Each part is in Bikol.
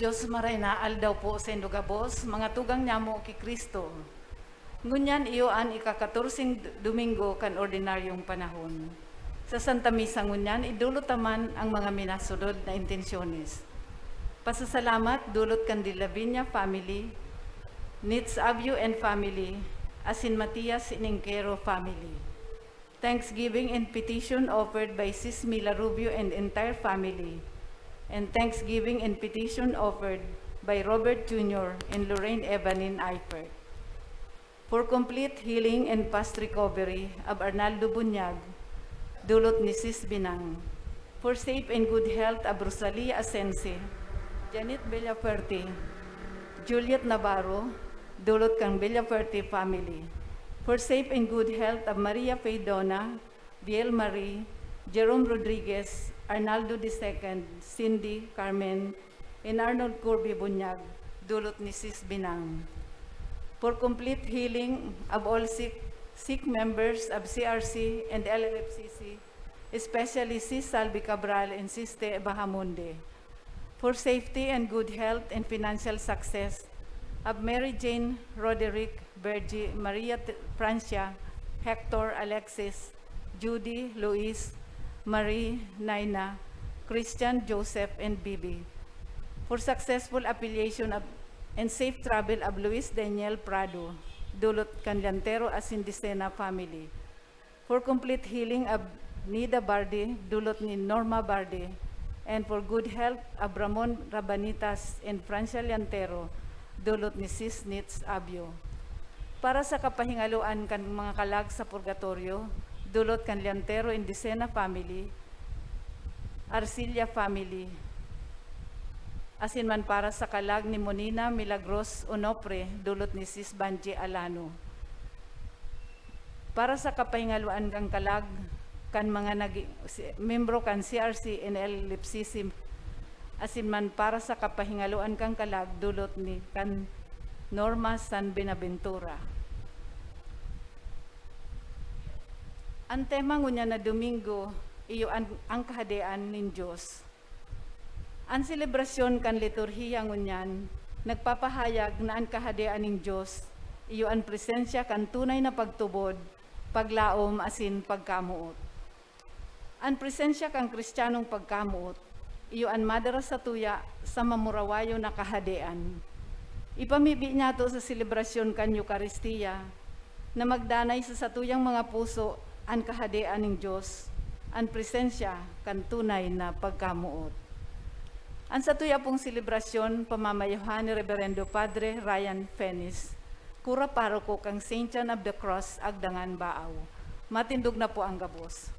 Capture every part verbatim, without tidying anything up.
Dios maray na aldaw po saindo gabos, mga tugang nyamo ki Cristo. Ngunyan iyo an ikakatorseng d-, Domingo kan ordinaryong panahon. Sa Santa Misa ngunyan, idolot ta man ang mga minasunod na intensyones. Pasasalamat dulot kan De la Viña family, Nitz Abyo and family, asin Matias Iningkero family. Thanksgiving and petition offered by Sis Mila Rubio and entire family. And thanksgiving and petition offered by Robert Junior and Lorraine Evanin Eifert. For complete healing and fast recovery of Arnaldo Bunyag, dulot ni Sis Binang. For safe and good health of Rosalia Asensi, Janet Villafuerte, Juliet Navarro, dulot kan Villafuerte family. For safe and good health of Maria Faye Dona, Biel Marie, Jerome Rodriguez, Arnaldo the second, Cindy, Carmen, and Arnold Kirby Bunyag, dulot ni Sis Binang. For complete healing of all sick, sick members of C R C and L L F C C, especially Sis Salvi Cabral and Sis Te Bahamonde. For safety and good health and financial success of Mary Jane, Roderick, Virgie, Maria T-, Francia, Hector, Alexis, Judy, Luis, Marie, Naina, Christian, Joseph, and Bibi. For successful affiliation of, and safe travel of Luis Daniel Prado, dulot kan Llantero asin Dicena family. For complete healing of Nida Bardi, dulot ni Norma Bardi, and for good health of Ramon Rabanitas and Francia Llantero, dulot ni Sis Nitz Abyo. Para sa kapahingaloan kan mga kalag sa purgatorio, dulot kan Llantero and Dicena family, Arcilla family, asin man para sa kalag ni Monina Milagros Onofre, dulot ni Sis Banji Alano. Para sa kapahingaloan kan kalag kan mga nagi-, si-, membro kan C R C and L F C C, asin man para sa kapahingaloan kan kalag dulot ni kan Norma San Benaventura. An tema ngunyan na Domingo, iyo an, ang Kahadean nin Dios. An selebrasyon kan liturhiya ngunyan nagpapahayag na an Kahadean nin Dios iyo an presensya kan tunay na pagtubod, paglaom, asin pagkamoot. An presensya kan Kristiyanong pagkamoot iyo an madara satuya sa mamurawayon na Kahadean. Ipamibi niyato sa selebrasyon kan Eukaristia na magdanay sa satuyang mga puso an Kahadean nin Dios, an presensya kan tunay na pagkamoot. An satuya pong selebrasyon pamamayuhan ni Reberendo Padre Ryan Fenis, Kura Paroko kan Saint John of the Cross, Agdangan, Baao. Matindog na po ang gabos.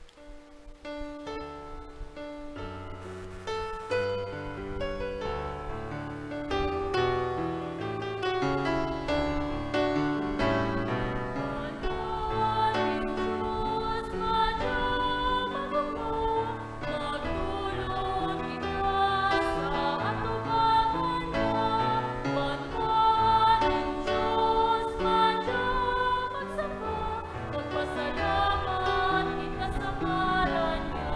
Magpasalamat kita sa ngaran niya.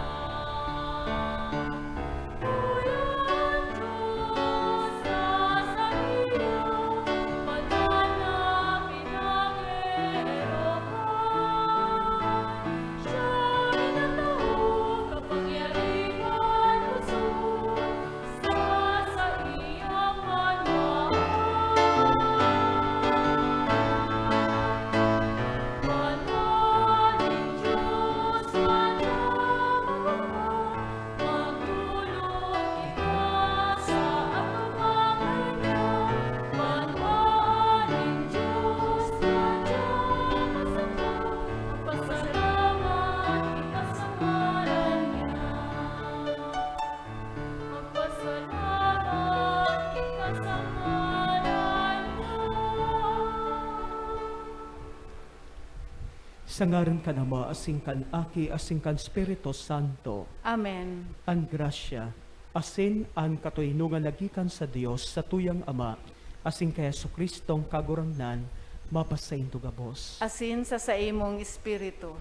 Sa ngaran kan Ama, asin kan Aki, asin kan Espiritu Santo. Amen. An grasya, asin an katoninongan na gikan sa Dios, satuyang Ama, asin ki Jesu-Cristong Kagurangnan, mapasaindo gabos. Asin sa saimong espiritu.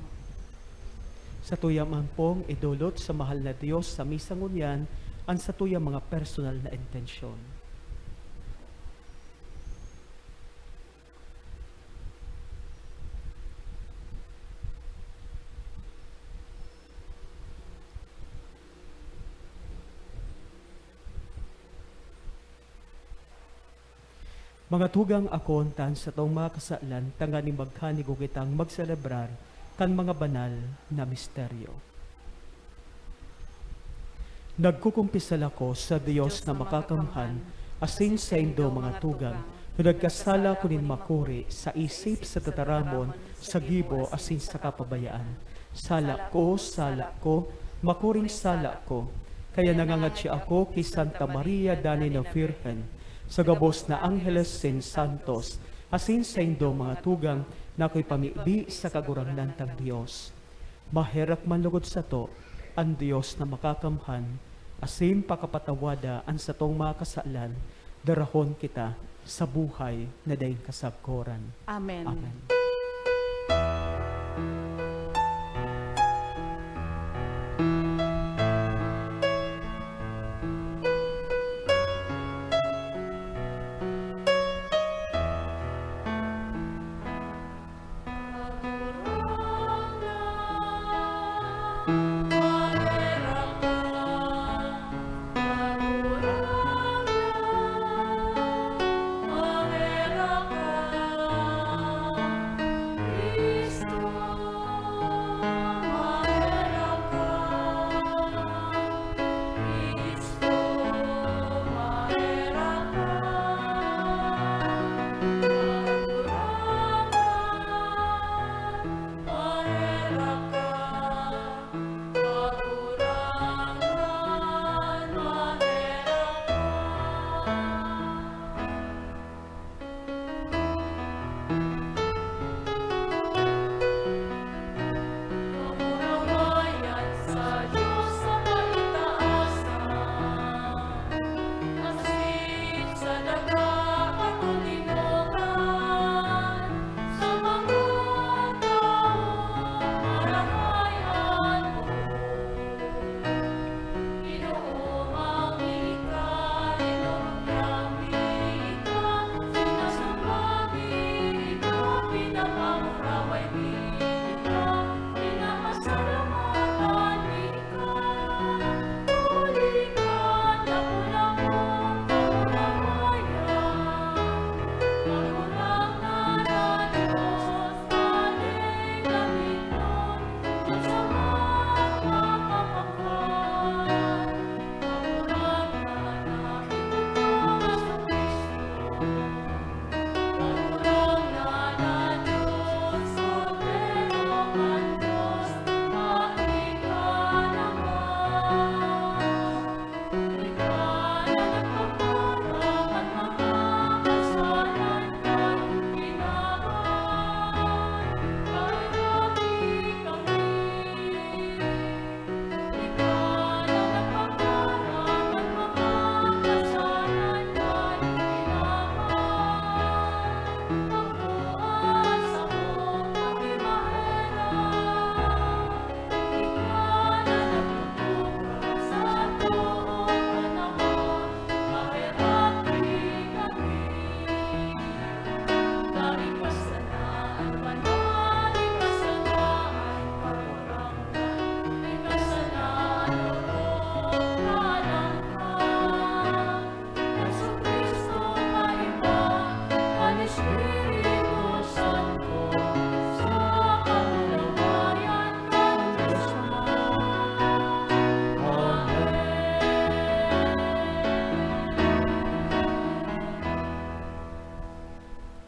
Satuya man pong idolot sa mahal na Dios sa misa ngunyan an satuyang mga personal na intensyon. Mga tugang, akoon ta an satong mga kasalan tanganing magkanigo kitang magselebrar kan mga banal na misteryo. Nagkukumpisal ako sa Dios na makakamhan asin saindo, mga tugang, na nagkasala ako nin makuri sa isip, sa tataramon, sa gibo, asin sa kapabayaan. Sala ko, sala ko, makuring sala ko. Kaya nangangadya ako ki Santa Maria danay na Birhen, sa gabos na angheles asin santos, asin saindo, mga tugang, na akoy pamibi sa Kagurangnan tang Dios. Maherak man logod sato an Dios na makakamhan, asin pakapatawada an satong mga kasalan, darahon kita sa buhay na daing kasagkoran. Amen. Amen.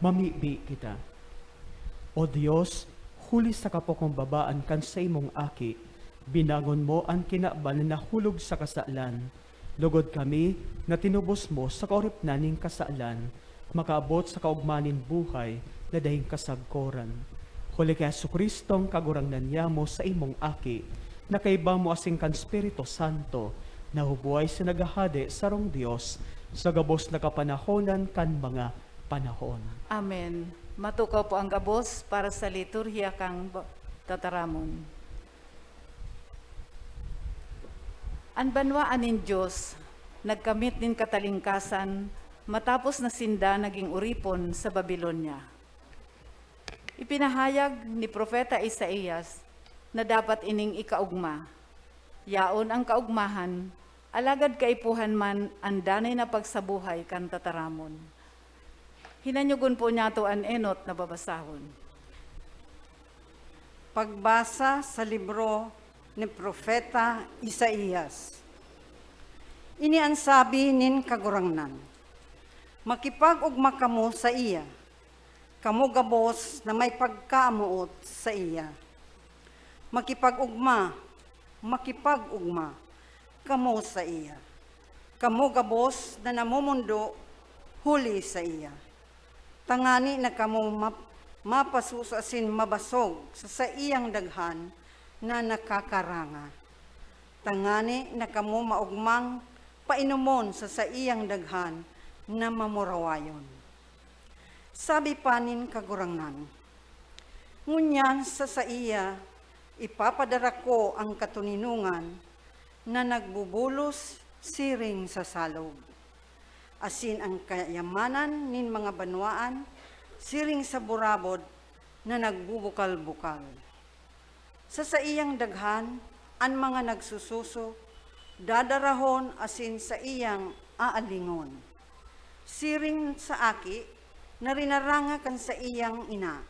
Mamibi kita. O Dios, huli sa kapakumbabaan kan saimong Aki, binangon mo an kinaban na nahulog sa kasalan. Logod kami, na tinubos mo sa kaoripnan nin kasalan, makaabot sa kaogma nin buhay na daing kasagkoran. Huli ki Jesu-Cristong Kagurangnan niyamo, sa imong Aki, na kaiba mo asin kan Espiritu Santo, nahubuhay sa naghahade sarong Dios, sa gabos na kapanahonan kan mga panahon. Amen. Matukaw po ang gabos para sa liturhiya kan ba-, tataramon. An banwaan nin Dios nagkamit nin katalingkasan matapos na sinda nagin oripon sa Babilonia. Ipinahayag ni Propeta Isaias na dapat ining ikaogma. Yaon an kaogmahan, alagad kaipuhan man an danay na pagsabuhay kan tataramon. Hinanyogon po niyato an enot na babasahon. Pagbasa sa libro ni Propeta Isaias. Ini an sabi nin Kagurangnan, "Makipag-ogma kamo saiya, kamo gabos na may pagkamoot saiya. Makipag-ogma, makipag-ogma kamo saiya, kamo gabos na namomondo huli saiya, tangani na kamo map-, mapasuso asin mabasog sa saiyang daghan na nakakaranga, tangani na kamo maogmang painomon sa saiyang daghan na mamurawayon." Sabi pa nin Kagurangnan, "Ngunyan sa saiya ipapadara ko an katoninongan na nagbubulos siring sa salog, asin an kayamanan nin mga banwaan siring sa burabod na nagbubukal-bukal. Sa saiyang daghan, an mga nagsususo dadarahon asin saiyang aalingon. Siring sa aki na rinaranga kan saiyang ina,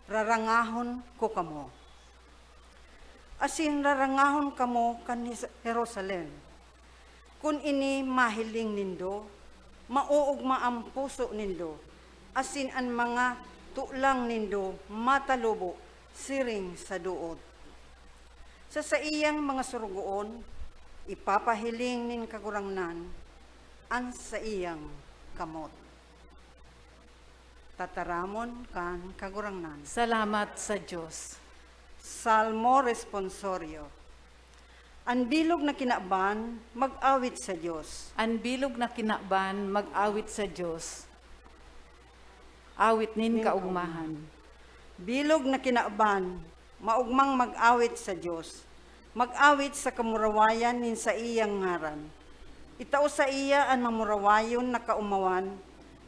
rarangahon ko kamo. Asin rarangahon kamo kan Jes-, Jerusalem. Kun ini mahiling nindo, maoogma an puso nindo, asin an mga tulang nindo matalubo siring sa doot. Sa saiyang mga sorogoon, ipapahiling nin Kagurangnan an saiyang kamot." Tataramon kan Kagurangnan. Salamat sa Dios. Salmo Responsorio. An bilog na kinaban, mag-awit sa Dios. An bilog na kinaban, mag-awit sa Dios. Awit nin Nin kaugmahan. Bilog na kinaban, maogmang mag-awit sa Dios. Mag-awit sa kamurawayan nin saiyang ngaran. Itao saiya an mamurawayon na kaomawan,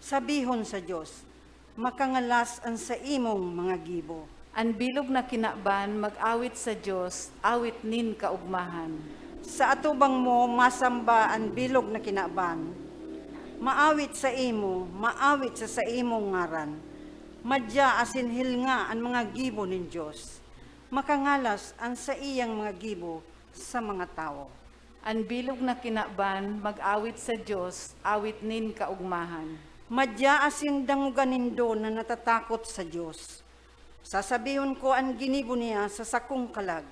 sabihon sa Dios, "Makangalas an saimong mga gibo." An bilog na kinaban mag-awit sa Dios, awit nin kaogmahan. Sa atubang mo masamba an bilog na kinaban. Maawit saimo, maawit sa saimong ngaran. Madya asin hilnga an mga gibo nin Dios. Makangalas an saiyang mga gibo sa mga tawo. An bilog na kinaban mag-awit sa Dios, awit nin kaogmahan. Madya asin dangoga nindo na natatakot sa Dios. Sasabihon ko an ginibo niya sa sakong kalag.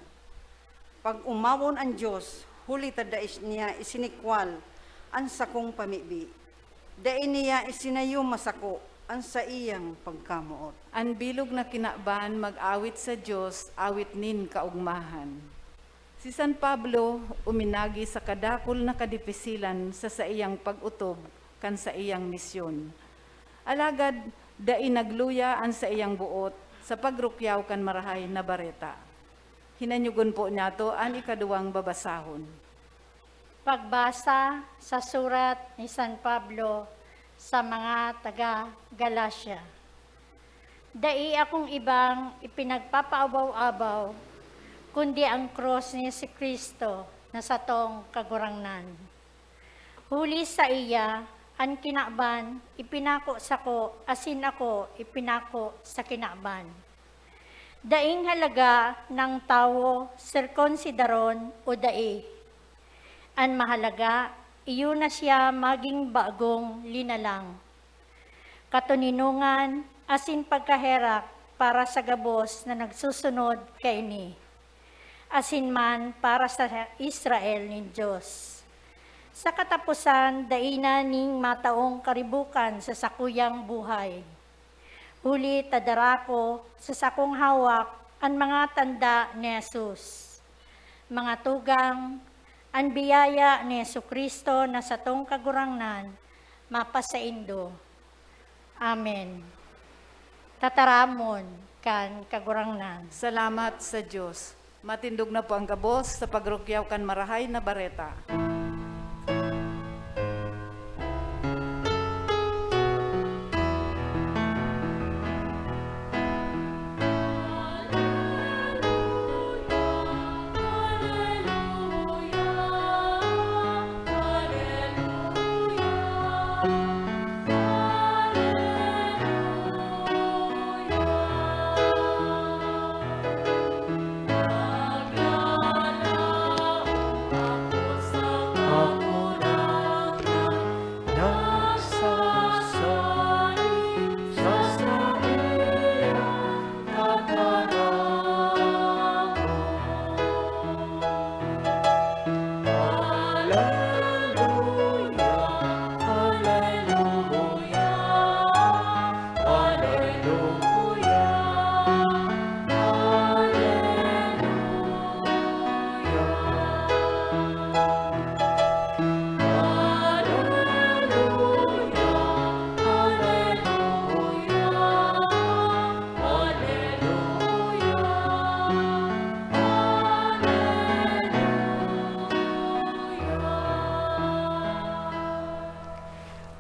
Pag-omawon an Dios, huli ta dai niya isinikwal an sakong pamibi. Dai niya isinayuma sako an saiyang pagkamoot. An bilog na kinaban mag-awit sa Dios, awit nin kaogmahan. Si San Pablo uminagi sa kadakul na kadipisilan sa saiyang pag-otob kan saiyang misyon. Alagad dai nagluya an saiyang boot sa pagrukyaw kan Marahay na Bareta. Hinanyogon po niyato an ikaduwang babasahon. Pagbasa sa surat ni San Pablo sa mga taga Galacia. Dai akong ibang ipinagpapaabaw-abaw, kundi ang krus ni Jesu-Cristo na satong Kagurangnan. Huli saiya, an kinaban ipinako sako, asin ako ipinako sa kinaban. Daing halaga nang tawo sirkunsidaron o dai. An mahalaga, iyo na siya magin bagong linalang. Katoninongan asin pagkaherak para sa gabos na nagsusunod kaini, asin man para sa Israel nin Dios. Sa kataposan, dai na nin mataong karibokan sa sakuyang buhay. Huli ta dara ko sa sakong hawak an mga tanda ni Jesus. Mga tugang, an biyaya ni Jesu-Cristo na satong Kagurangnan mapasaindo. Amen. Tataramon kan Kagurangnan. Salamat sa Dios. Matindog na po ang gabos sa pagrukyaw kan Marahay na Bareta.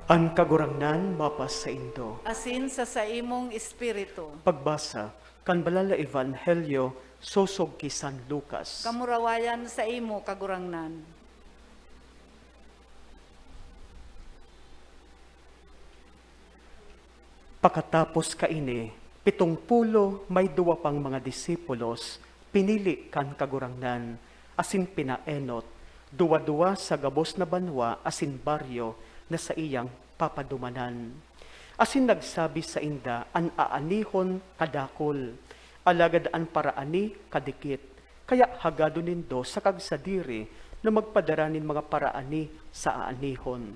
An Kagurangnan mapasaindo. Asin sa saimong espiritu. Pagbasa kan Banal na Ebanghelyo sosog ki San Lucas. Kamurawayan saimo, Kagurangnan. Pakatapos kaini, pitong pulo may duwa pang mga disipulos pinili kan Kagurangnan, asin pinaenot, duwa-duwa sa gabos na banwa asin baryo na saiyang papadumanan. Asin nagsabi sainda an aanihon kadakul, alagad an paraani kadikit. Kaya hagadon nindo sa kagsadiri na magpadara nin mga paraani sa aanihon.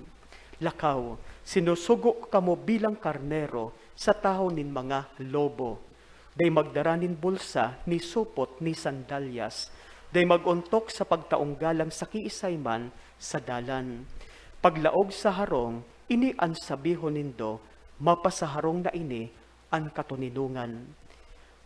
Lakaw, sinusugo ko kamo bilang karnero sa tahaw nin mga lobo. Dai magdara nin bulsa, ni supot, ni sandalyas. Dai mag-ontok sa pagtaong galang sa kiisay man sa dalan. Paglaog sa harong, ini an sabihon nindo, "Mapasaharong na ini an katoninongan."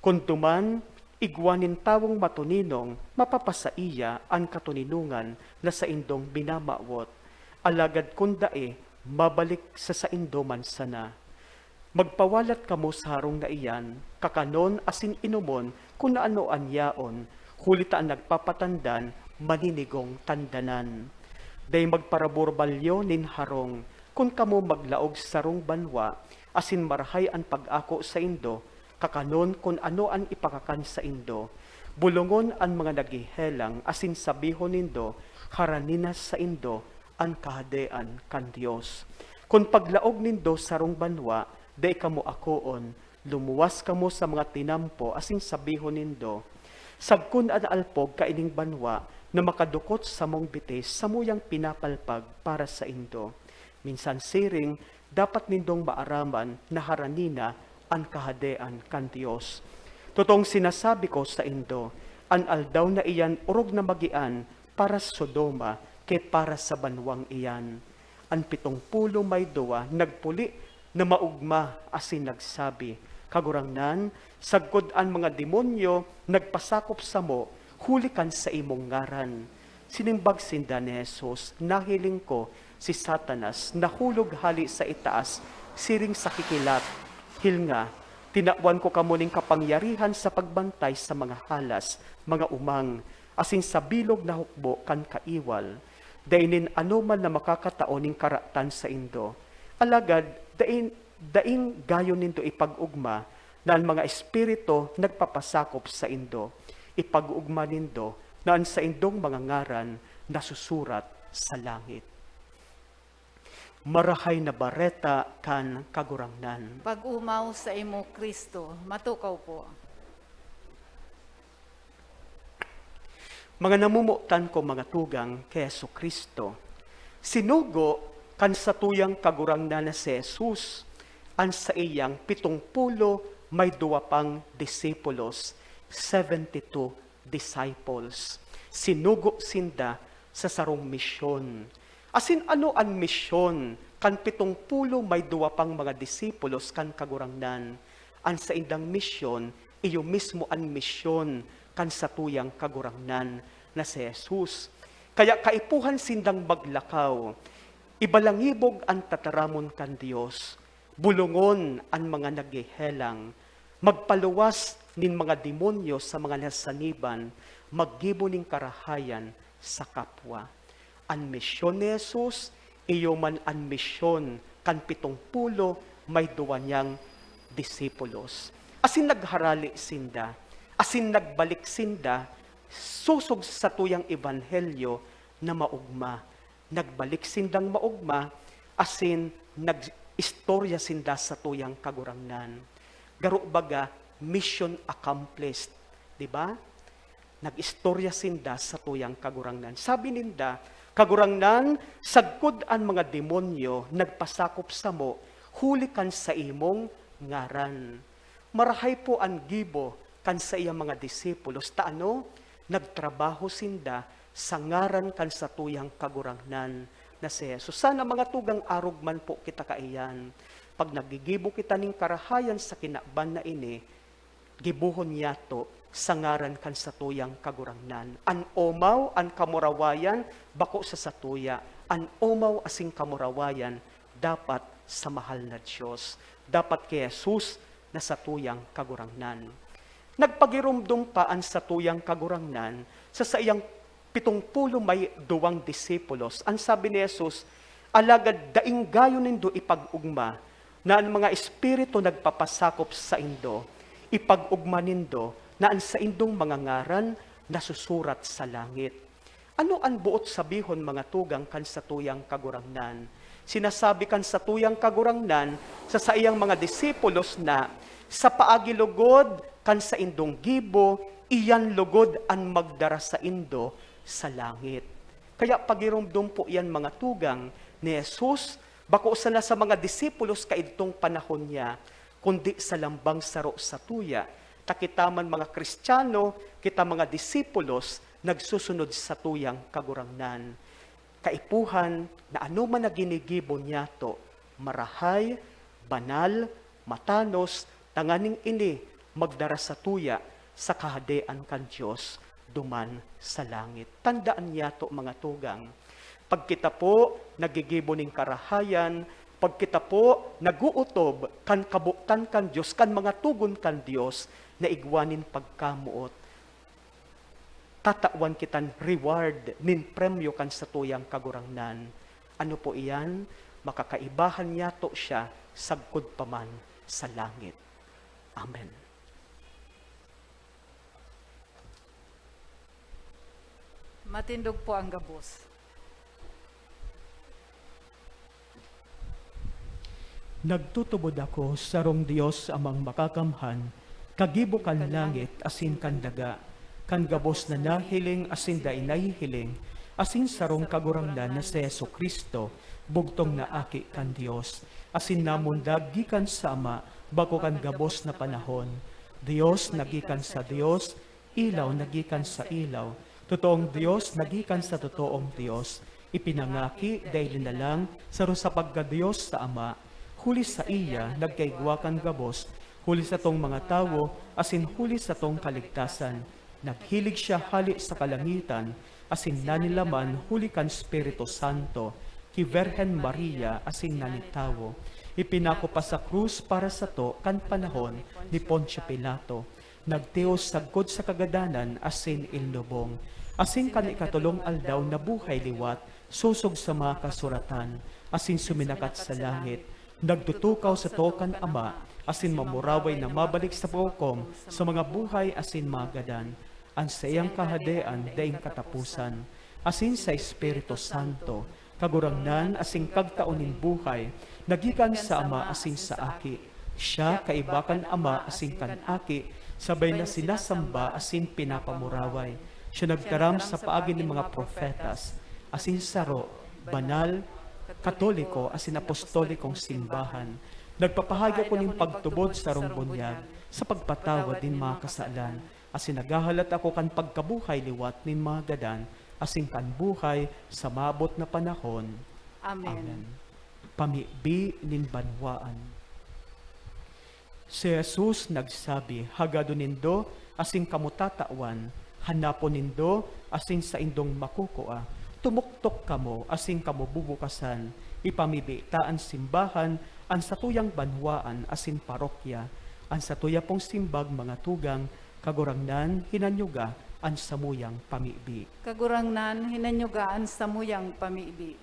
Kun duman, igwa nin tawong matoninong, mapapasaiya an katoninongan na saindong minamawot. Alagad kun dai, mabalik sa saindo man sana. Magpawalat kamo sa harong na iyan, kakanon asin inomon kun ano an yaon, huli ta an nagpapatandan maninigong tandanan. Dai magparaburbalyo nin harong. Kun kamo maglaog sa sarong banwa, asin marahay an pag-ako saindo, kakanon kun ano an ipakakan saindo. Bolongon an mga naghehelang asin sabihon nindo, "Harani na saindo an Kahadean kan Dios." Kun paglaog nindo sarong banwa, dai kamo akoon, lumuwas kamo sa mga tinampo asin sabihon nindo, "Sagkon an alpog kaining banwa na makadukot samong bitis samuyang pinapalpag para saindo." Minsan siring, dapat nindong maaraman na harani na an Kahadean kan Dios. Totoong sinasabi ko saindo, an aldaw na iyan orog na magian para sa Sodoma ki para sa banwang iyan. An pitong pulo may duwa nagpuli na maogma asin nagsabi, "Kagurangnan, sagkod an mga demonyo nagpasakop samo huli kan saimong ngaran." Sinimbag sinda ni Jesus, "Nahiling ko si Satanas nahulog hale sa itaas siring sa kikilat. Hilnga, tinawan ko kamo nin kapangyarihan sa pagbantay sa mga halas, mga umang, asin sa bilog na hukbo kan kaiwal. Dai nin anoman na makakatao nin karatan saindo. Alagad dai, daing gayon nindo ipag-ogma na an mga espiritu nagpapasakop saindo. Ipag-ogma nindo na an saindong mga ngaran nasusurat sa langit." Marahay na Bareta kan Kagurangnan. Pag-omaw saimo, Cristo. Matukaw po. Mga namomotan ko, mga tugang ki Jesu-Cristo, sinugo kan satuyang Kagurangnan na si Jesus an saiyang pitong pulo may duwa pang disipulos, seventy-two disciples. Sinugo sinda sa sarong misyon. Asin ano an misyon kan pitong pulo may duwa pang mga disipulos kan Kagurangnan? An saindang misyon, iyo mismo an misyon kan satuyang Kagurangnan na si Jesus. Kaya kaipuhan sindang maglakaw, ibalangibog an tataramon kan Dios, bulongon an mga naghehelang, magpaluwas nin mga demonyo sa mga nasaniban, maggibo nin karahayan sa kapwa. An misyon ni Jesus, iyo man an misyon kan pitong pulo may duwa niyang disipulos. Asin nagharale sinda, asin nagbalik sinda sosog sa satuyang ebanghelyo na maogma. Nagbalik sindang maogma, asin nag-istorya sinda sa tuyang Kagurangnan. Garo baga, mission accomplished, di ba? Nag-istorya sinda sa tuyang Kagurangnan. Sabi ninda, "Kagurangnan, sagkod an mga demonyo nagpasakop samo huli kan saimong ngaran." Marahay po an gibo kan saiyang mga disipulos, ta ano, nagtrabaho sinda sa ngaran kan satuyang Kagurangnan na si Jesus. Sana, mga tugang, arog man po kita kaiyan. Pag naggigibo kita nin karahayan sa kinaban na ini, gibohon niyato sa ngaran kan satuyang Kagurangnan. An omaw, an kamurawayan, bako sa satuya. An omaw asin kamurawayan dapat sa mahal na Dios, dapat ki Jesus na satuyang Kagurangnan. Nagpagiromdom pa an satuyang Kagurangnan sa saiyang pitong pulo may duwang disipulos. An sabi ni Jesus, "Alagad daing gayo nindo ipag-ogma na an mga espiritu nagpapasakop saindo. Ipag-ogma nindo na an saindong mga ngaran nasusurat sa langit." Ano an boot sabihon, mga tugang, kan satuyang Kagurangnan? Sinasabi kan satuyang Kagurangnan sa saiyang mga disipulos na, "Sa paagi logod kan saindong gibo, iyan logod an magdara saindo sa langit." Kaya pagiromdom po iyan, mga tugang, ni Jesus, bako sana sa mga disipulos kaidtong panahon niya, kundi sa lambang saro satuya, ta kita man mga Kristiyano, kita mga disipulos, nagsusunod satuyang Kagurangnan. Kaipuhan na anoman na ginigibo niyato, marahay, banal, matanos, tanganing ini magdara satuya sa Kahadean kan Dios duman sa langit. Tandaan niyato, mga tugang, pag kita po nagigibo nin karahayan, pag kita po nag-ootob kan kabotan kan Dios, kan mga togon kan Dios na igwa nin pagkamoot, tatawan kitan reward nin premyo kan satuyang Kagurangnan. Ano po iyan? Makakaibahan niyato siya sagkod pa man sa langit. Amen. Matindog po ang gabos. Nagtutubod ako sa sarong Dios Amang Makakamhan, kagibo kan langit asin kan daga, kan gabos na nahiling asin dai nahihiling, asin sarong Kagurangnan na si Jesu-Cristo, bugtong na Aki kan Dios, asin namundag gikan sa Ama bako kan gabos na panahon. Dios na gikan sa Dios, ilaw na gikan sa ilaw, totoong Dios na gikan sa totoong Dios, ipinangaki, dai linalang, saro sa pagka-Dios sa Ama. Huli saiya nagkaigwa kan gabos, huli satong mga tawo, asin huli satong kaligtasan. Naghilig siya hale sa kalangitan, asin nanilaman huli kan Espiritu Santo, ki Birhen Maria asin nagin tawo. Ipinako pa sa krus para sato kan panahon ni Poncio Pilato. Nagtios sagkod sa kagadanan asin inlubong. Asin kan ikatolong aldaw nabuhay liwat, sosog sa mga kasuratan, asin suminakat sa langit. Nagtutukaw sato kan Ama, asin mamuraway na mabalik sa paghukom sa mga buhay asin mga gadan. An saiyang kahadean daing kataposan, asin sa Espiritu Santo, Kagurangnan asin Kagtao nin buhay, na gikan sa Ama asin sa Aki. Siya kaiba kan Ama asin kan Aki, sabay na sinasamba asin pinapamuraway. Siya nagtaram sa paagi nin mga propetas, asin saro, banal, katoliko asin apostolikong simbahan. Nagpapahayag ako nin pagtubod sarong bunyag sa pagpatawad nin mga kasalan, asin naghahalat ako kan pagkabuhay liwat nin mga gadan, asin kan buhay sa maabot na panahon. Amen. Amen. Pamibi nin banwaan. Si Jesus nagsabi, "Hagadon nindo asin kamo tatawan, hanapon nindo asin saindong makukua, tumuktok kamo asin kamo bubukasan, ipamibi ta an simbahan, an satuyang banwaan asin parokya." An satuya pong simbag, mga tugang, Kagurangnan, hinanyuga an samuyang pamibi. Kagurangnan, hinanyuga an samuyang pamibi.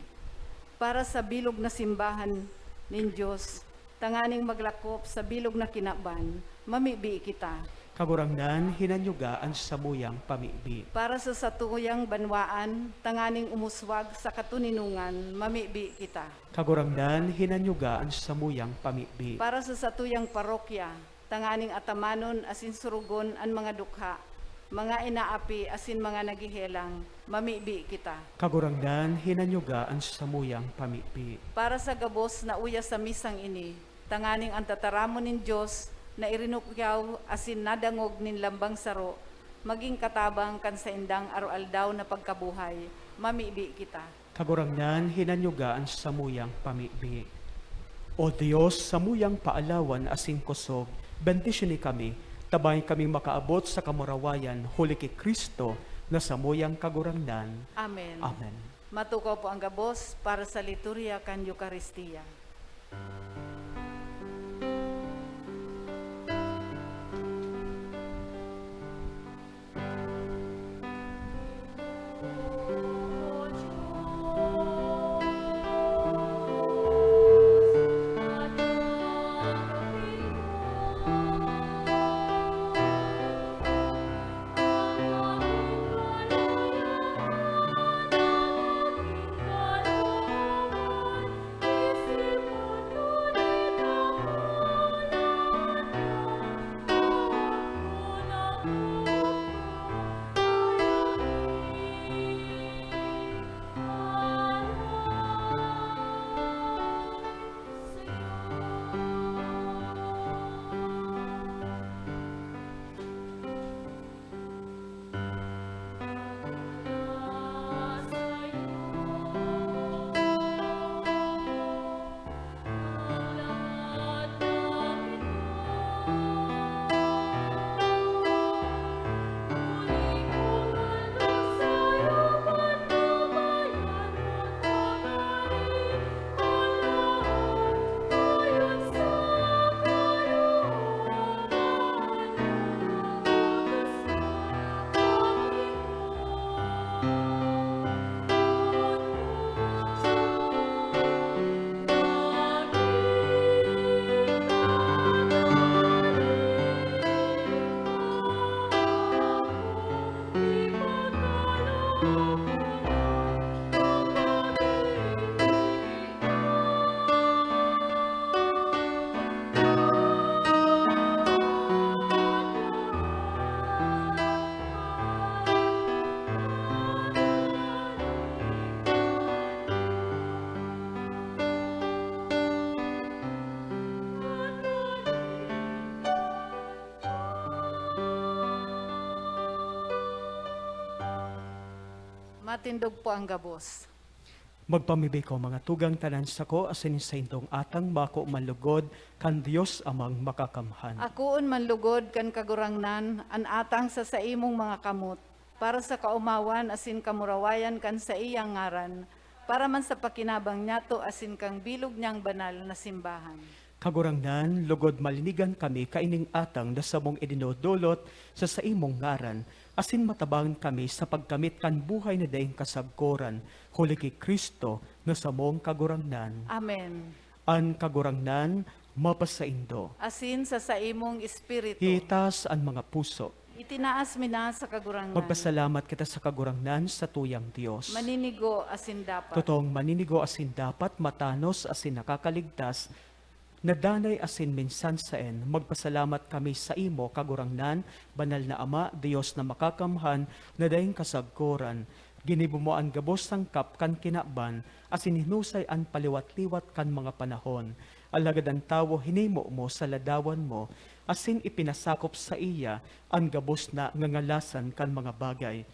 Para sa bilog na simbahan nin Dios, tanganing maglakop sa bilog na kinaban, mamibi kita. Kagurangnan, hinanyuga an samuyang pamibi. Para sa satuyang banwaan, tanganing umuswag sa katoninongan, mamibi kita. Kagurangnan, hinanyuga an samuyang pamibi. Para sa satuyang parokya, tanganing atamanon asin surugon an mga dukha, mga inaapi asin mga naghehelang, mamibi kita. Kagurangnan, hinanyuga an samuyang pamibi. Para sa gabos na uya sa misang ini, tanganing an tataramon nin Dios na irinukyaw asin nadangog nin lambang saro, magin katabang kan saindang aroaldaw na pagkabuhay, mamibi kita. Kagurangnan, hinanyuga an samuyang pamibi. O Dios, samuyang paalawan asin kosog, bendisyoni kami, tabangi kaming makaabot sa kamurawayan huli ki Cristo na samuyang Kagurangnan. Amen. Amen. Matukaw po ang gabos para sa liturhiya kan Eukaristia. Matindog po ang gabos. Magpamibi ko, mga tugang, tanan sako asin saindong atang mako man lugod kan Dios Amang Makakamhan. Akoon man lugod kan Kagurangnan an atang sa saimong mga kamot, para sa kaomawan asin kamurawayan kan saiyang ngaran, para man sa pakinabang niyato asin kan bilog niyang banal na simbahan. Kagurangnan, lugod malinigan kami kaining atang na samong idinodolot sa saimong ngaran, asin matabangan kami sa pagkamit kan buhay na daing kasagkoran, huli ki Cristo na samong Kagurangnan. Amen. An Kagurangnan mapasaindo. Asin sa saimong espiritu. Itaas an mga puso. Itinaas mi na sa Kagurangnan. Magpasalamat kita sa Kagurangnan, sa tuyang Dios. Maninigo asin dapat. Totoong maninigo asin dapat, matanos asin nakakaligtas, na danay asin minsan saen, magpasalamat kami saimo, Kagurangnan, Banal na Ama, Dios na makakamhan, na daing kasagkoran. Ginibo mo an gabos sangkap kan kinaban, asin hinusay an paliwat-liwat kan mga panahon. Alagad an tawo hinimo mo sa ladawan mo, asin ipinasakop saiya an gabos na ngangalasan kan mga bagay.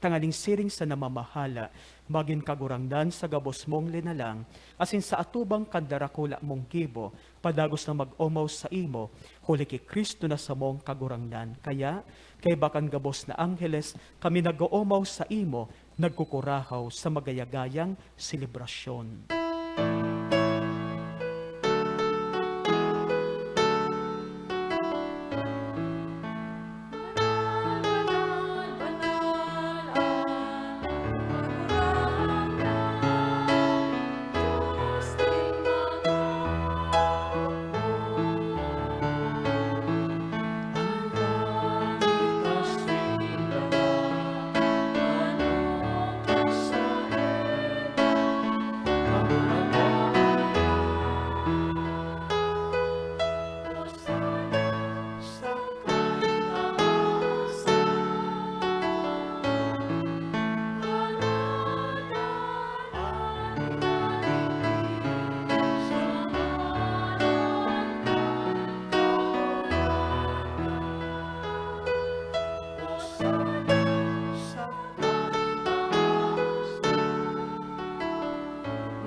Tanganing siring sa namamahala, magin kagurangnan sa gabos mong linalang, asin sa atubang kan darakula mong gibo, padagos na mag-omaw saimo, huli ki Cristo na samong Kagurangnan. Kaya, kaiba kan gabos na angheles, kami nag-oomaw saimo, nagkukurahaw sa magayagayang selebrasyon.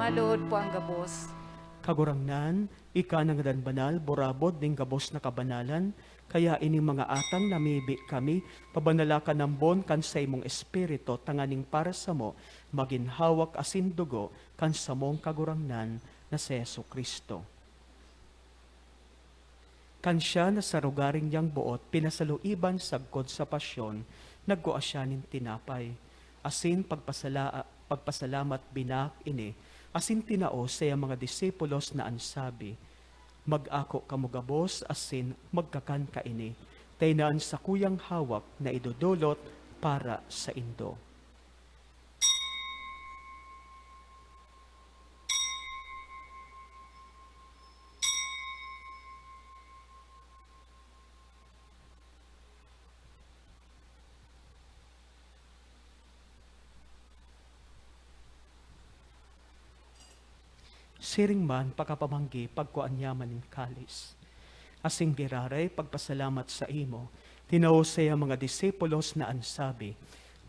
Malood po ang gabos. Kagurangnan, ika na ngadan banal, burabod nin gabos na kabanalan, kaya ining mga atang namibi kami, pabanala ka nambon kan saimong Espiritu, tanganing para samo magin hawak asin dugo kan samong Kagurangnan na si Jesu-Cristo. Kan siya na sa rogaring niyang boot pinasaluiban sagkod sa pasyon, nagkua siya nin tinapay, asin pagpasala-, pagpasalamat binaak ini, asin tinao sa iyang mga disipulos na an sabi, "Mag-ako kamo gabos asin magkakan kaini, ta ini an sakuyang hawak na idodolot para saindo." Siring man, pakapamanggi, pagkua niya man nin kalis. Asin giraray pagpasalamat saimo, tinao sa iyang mga disipulos na an sabi,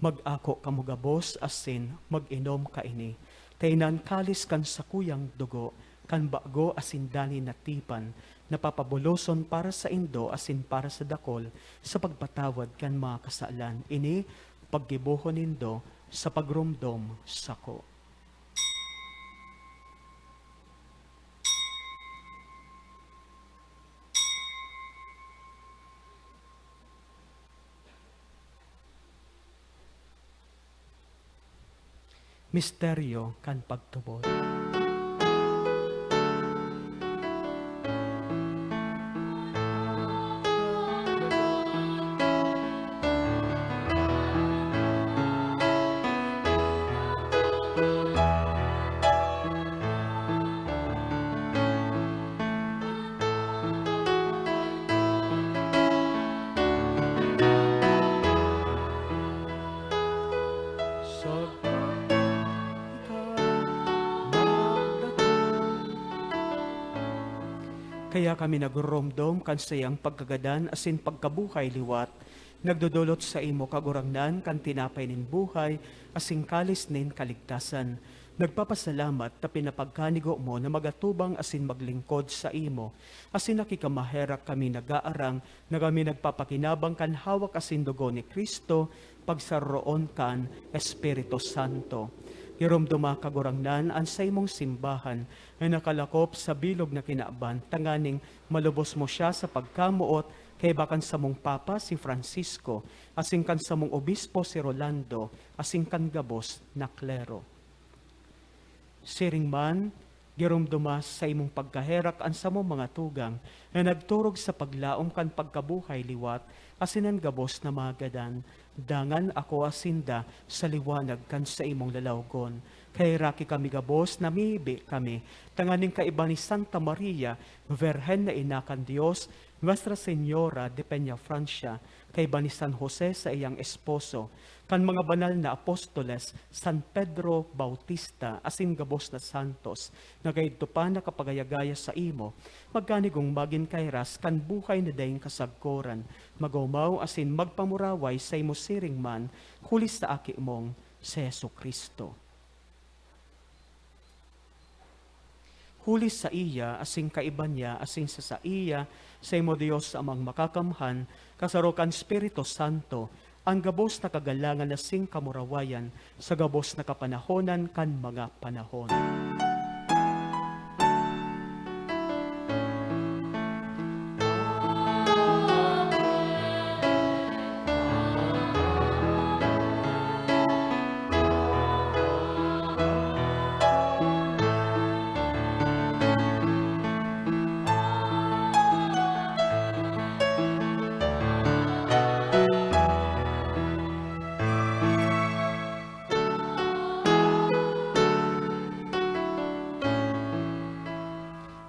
"Mag-ako kamo gabos asin mag-inom kaini, ta ini an kalis kan sakuyang dugo, kan bago asin danay na tipan, na papabuloson para saindo asin para sa dakol sa pagpatawad kan mga kasalan. Ini paggibohon nindo sa pagromdom sako." Misteryo kan pagtubod. Kaya kami nagroromdom kan saiyang pagkagadan asin pagkabuhay liwat, nagdodolot saimo, Kagurangnan, kan tinapay nin buhay asin kalis nin kaligtasan. Nagpapasalamat ta pinapagkanigo mo na magatubang asin maglingkod saimo, asin nakikamaherak kami nag-aarang na kami nagpapakinabang kan hawak asin dugo ni Cristo, pagsaroroon kan Espiritu Santo. Giromdoma, Kagurangnan, an saimong simbahan na nakalakop sa bilog na kinaban, tanganing malubos mo siya sa pagkamoot kaiba kan samong Papa, si Francisco, asin kan samong Obispo, si Rolando, asin kan gabos na klero. Siring man, giromdoma sa imong pagkaherak an samong mga tugang na nagturog sa paglaom kan pagkabuhay liwat asin an gabos na mga gadan. Dangan akoa sinda sa liwanag kan saimong lalawgon. Kaheraki kami gabos, namibi kami, tanganing kaiba ni Santa Maria, Birhen na ina kan Dios, Nuestra Señora de Peñafrancia, kaiba ni San Jose saiyang esposo, kan mga banal na apostoles, San Pedro Bautista, asin gabos na santos, na kaidto pa nakapagayagaya saimo, magkanigong magin kairas kan buhay na daing kasagkoran, magomaw asin magpamuraway saimo siring man, huli sa Aki mong si Jesu-Cristo. Huli saiya, asin kaiba niya, asin sa saiya, saimo Dios Amang Makakamhan, kasaro kan Espiritu Santo, an gabos na kagalangan asin kamurawayan, sa gabos na kapanahonan kan mga panahon.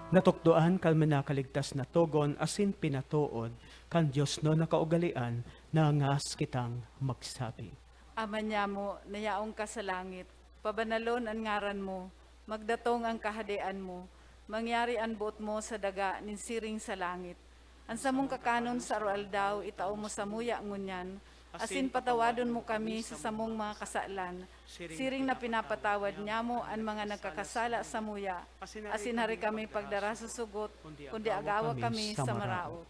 Natukdoan kan minakaligtas na togon asin pinatood kan Dios na nakaugalean, nangas kitang magsabi. Ama niamo na yaon ka sa langit, pabanalon an ngaran mo, magdatong an kahadean mo, mangyari an boot mo sa daga nin siring sa langit. An samong kakanon sa aroaldaw itao mo samuya ngunyan, asin patawadon mo kami sa samong mga kasalan, siring na pinapatawad niamo an mga nagkakasala samuya, asin hari kami pagdara sa sugot, kundi agawa kami sa maraot.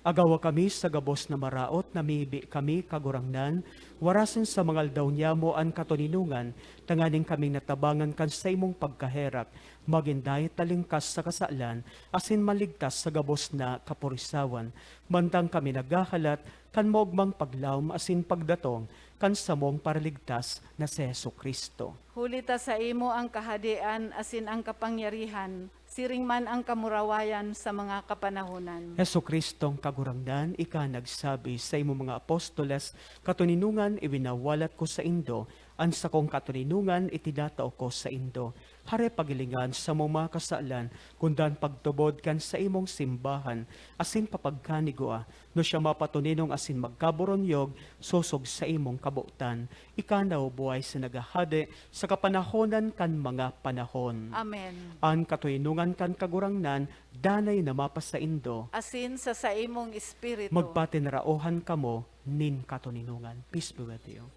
Agawa kami sa gabos na maraot, namibi kami, Kagurangnan, warasan sa mga aldaw niamo an katoninongan, tanganing kaming natabangan kan saimong pagkaherak, magin dai talingkas sa kasalan, asin maligtas sa gabos na kapurisawan, mantang kami naghahalat kan maogmang paglaom asin pagdatong kan samong Paraligtas na si Jesu-Cristo. Huli ta saimo an kahadean asin an kapangyarihan, siring man an kamurawayan sa mga kapanahonan. Jesu-Cristong Kagurangnan, ika nagsabi saimong mga apostoles, "Katoninongan iwinawalat ko saindo, an sakong katoninongan itinatao ko saindo." Hare pagilingan samong mga kasalan, kundan pagtubod kan saimong simbahan, asin papagkanigua, no siya mapatoninong asin magkaboronyog, sosog saimong kabotan. Ika na, O buhay sa naghahade, sa kapanahonan kan mga panahon. Amen. An katoninongan kan Kagurangnan, danay na mapasaindo. Asin sa saimong espiritu. Magpatinaraohan kamo nin katoninongan. Peace be with you.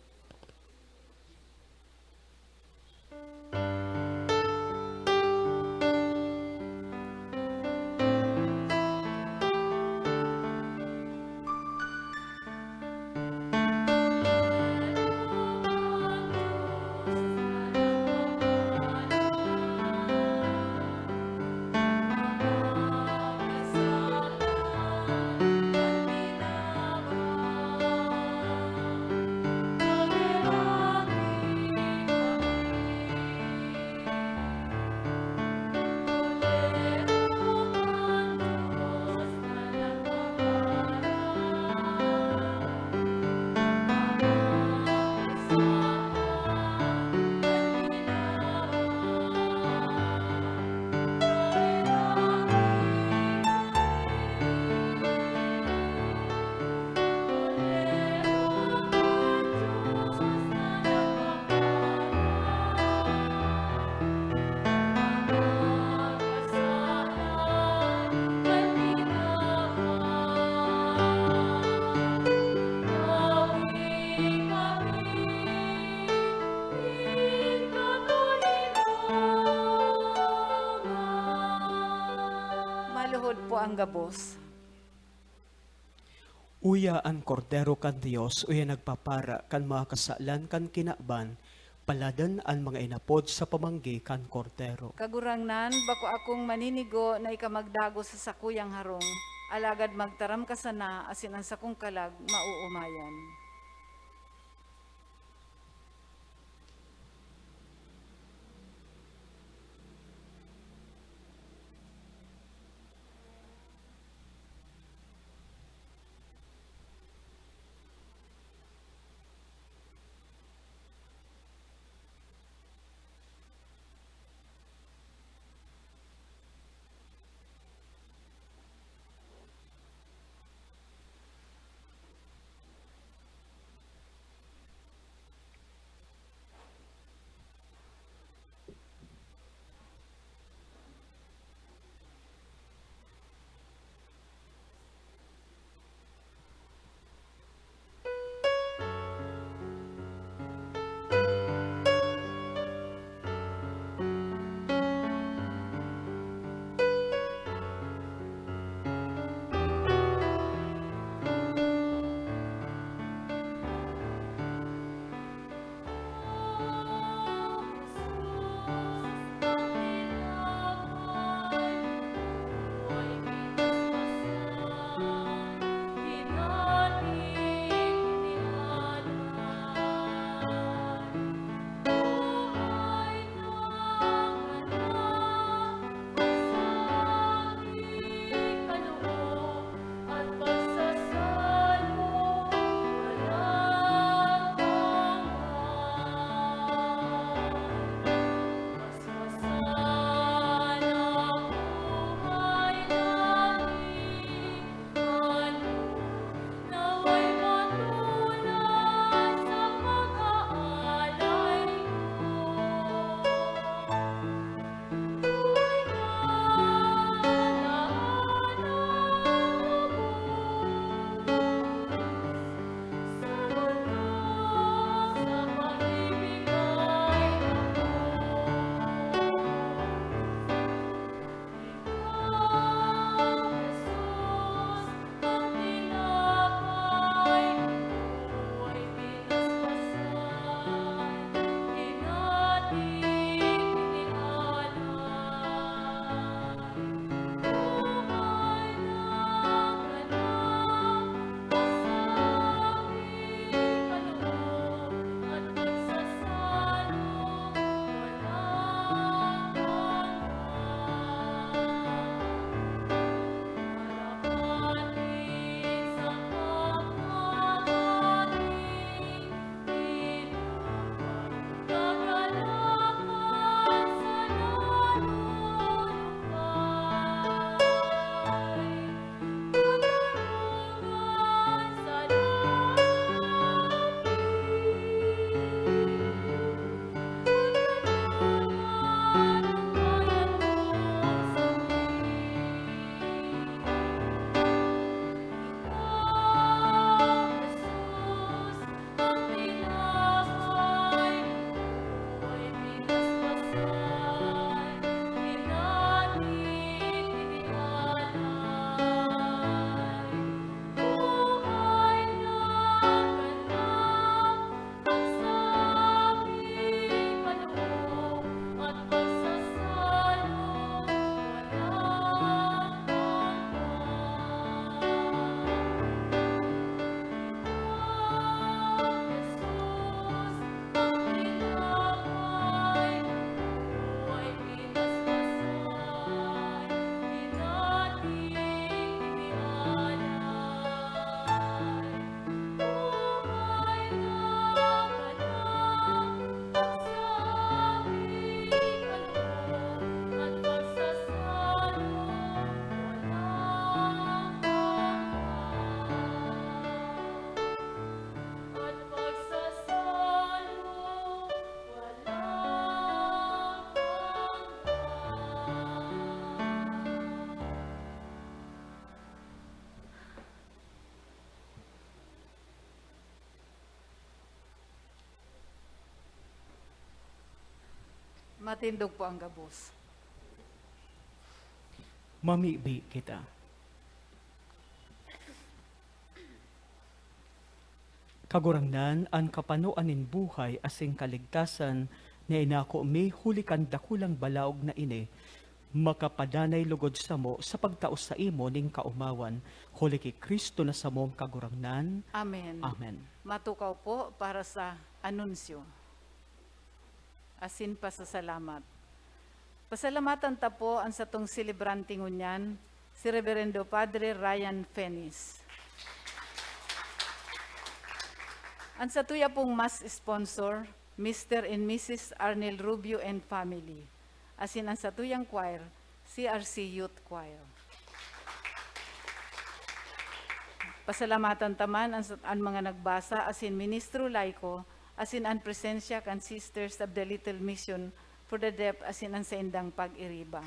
Maluhod po ang gabos. Uya an Kordero kan Dios, uya nagpapara kan mga kasalan kan kinaban, paladan an mga inapod sa pamanggi kan Kordero. Kagurangnan, bako akong maninigo na ika magdagos sa sakuyang harong, alagad magtaram ka sana asin an sakong kalag maoomayan. Matindog po ang gabos. Mamibi kita. Kagurangnan, an kapanoan nin buhay asin kaligtasan na inako mi huli kan dakulang balaog na ini, makapadanay lugod samo sa pagtao saimo nin kaomawan, huli ki Cristo na samong Kagurangnan. Amen. Amen. Matukaw po para sa anunsyo asin pasasalamat. Pasalamatan ta po an satong selebrante ngunyan, si Reverendo Padre Ryan Fenis. An satuya pong mass sponsor, Mister and Missus Arnel Rubio and family, asin an satuyang choir, C R C Youth Choir. Pasalamatan ta man an, an mga nagbasa asin ministro laiko asin an presensya kan Sisters of the Little Mission for the Deaf asin an saindang pag-iriba.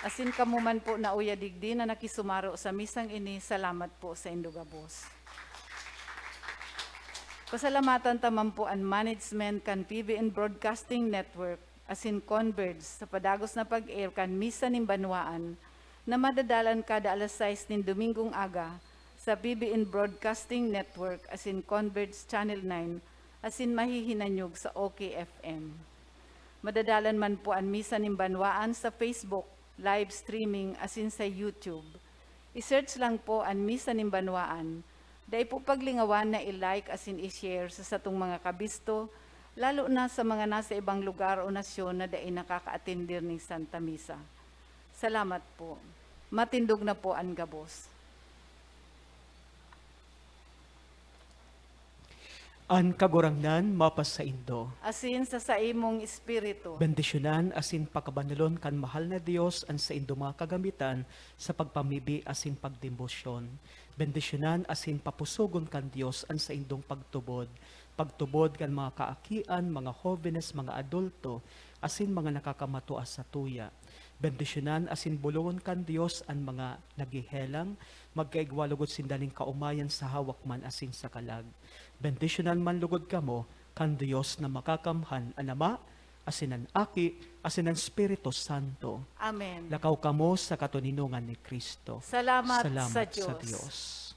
Asin kamo man po na uya digdi na nakisumaro sa misang ini, salamat po saindo gabos. Pasalamatan ta man po an management kan P B N Broadcasting Network asin Converge sa padagos na pag-air kan Misa nin Banwaan na madadalan kada alas sais nin Domingong aga sa P B N Broadcasting Network asin Converge Channel nine asin mahihinanyog sa O K F M. Madadalan man po an Misa nin Banwaan sa Facebook, live streaming asin sa YouTube. I-search lang po an Misa nin Banwaan. Dai po paglingawan na i-like asin i-share sa satong mga kabisto, lalo na sa mga nasa ibang lugar o nasyon na dai nakakaatender nin Santa Misa. Salamat po. Matindog na po an gabos. An Kagurangnan mapasaindo. Asin sa saimong espiritu. Bendisyonan asin pakabanalon kan mahal na Dios an saindo mga kagamitan sa pagpamibi asin pagdebosyon. Bendisyonan asin papusogon kan Dios an saindong pagtubod, pagtubod kan mga kaakian, mga hobenes, mga adulto, asin mga nakakamatua sa tuya. Bendisyonan asin bolongon kan Dios an mga naghehelang, magkaigwa logod sinda nin kaomayan sa hawak man asin sa kalag. Bendisyonan man logod kamo kan Dios na Makakamhan, an Ama, asin an Aki, asin an Espiritu Santo. Amen. Lakaw kamo sa katoninongan ni Cristo. Salamat sa Dios.